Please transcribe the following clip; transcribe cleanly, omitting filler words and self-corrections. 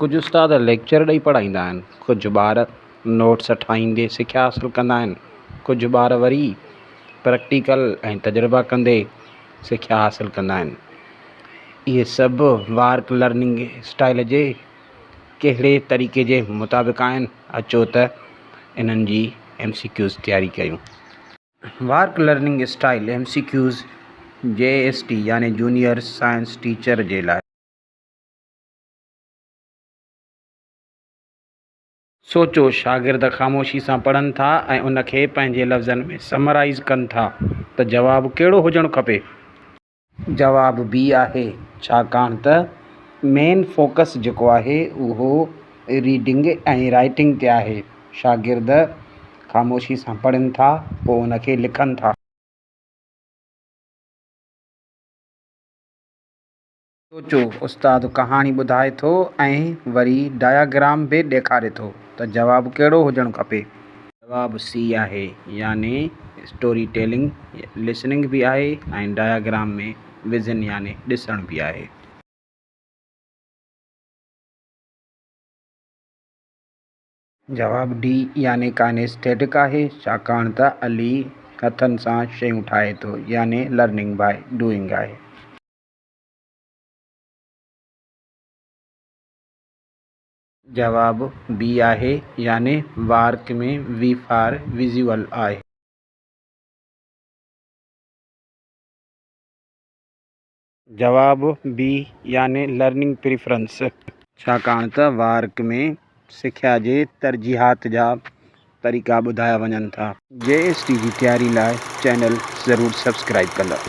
ڪجهه استاد ليڪچر ڏئي پڙهائيندا آهن، ڪجهه ٻار نوٽس ٺاهيندي سکيا حاصل ڪندا آهن، ڪجهه ٻار وري پريڪٽيڪل ۽ تجربا ڪندي سکيا حاصل ڪندا آهن. اهي سڀ وارڪ لرننگ اسٽائل جي ڪهڙي طريقي جي مطابق آهن، اچو ته انهن جي ايم سي ڪيوز تياري ڪيون. VARK learning style M C Qs J S T يعني جونيئر سائنس ٽيچر جي لاء. سوچو، شاگرد خاموشي سان پڙهن ٿا ۽ ان کي پنهنجي لفظن ۾ سمرائيز ڪن ٿا ته جواب ڪهڙو هجڻ کپي؟ جواب بي آهي، ڇاڪاڻ ته مين فوڪس جيڪو آهي اهو ريڊنگ ۽ رائيٽنگ تي آهي. شاگرد خاموشي سان پڙهن ٿا پوء ان کي لکن ٿا. سوچو، استاد ڪهاڻي ٻڌائي ٿو ۽ وري ڊاياگرام به ڏيکاري ٿو ته جواب ڪهڙو هجڻ کپي؟ جواب سي آهي يعني اسٽوري ٽيلنگ لسننگ به آهي ۽ ڊاياگرام ۾ وزن يعني ڏسڻ به آهي. جواب ڊي يعني ڪائنيسٿيٽڪ آهي ڇاڪاڻ ته علي هٿن سان شيون ٺاهي ٿو يعني لرننگ باء ڊوئنگ آهي. جواب بي آهي يعني وارڪ ۾ وي فار وزيوئل آهي. جواب بي يعني لرننگ پريفرنس. ڇاڪاڻ ته وارڪ ۾ سکيا جي ترجيحات جا طريقا ٻڌايا وڃن ٿا. جي ايس ٽي جي تياري لاء چينل ضرور سبسڪرائيب ڪندا.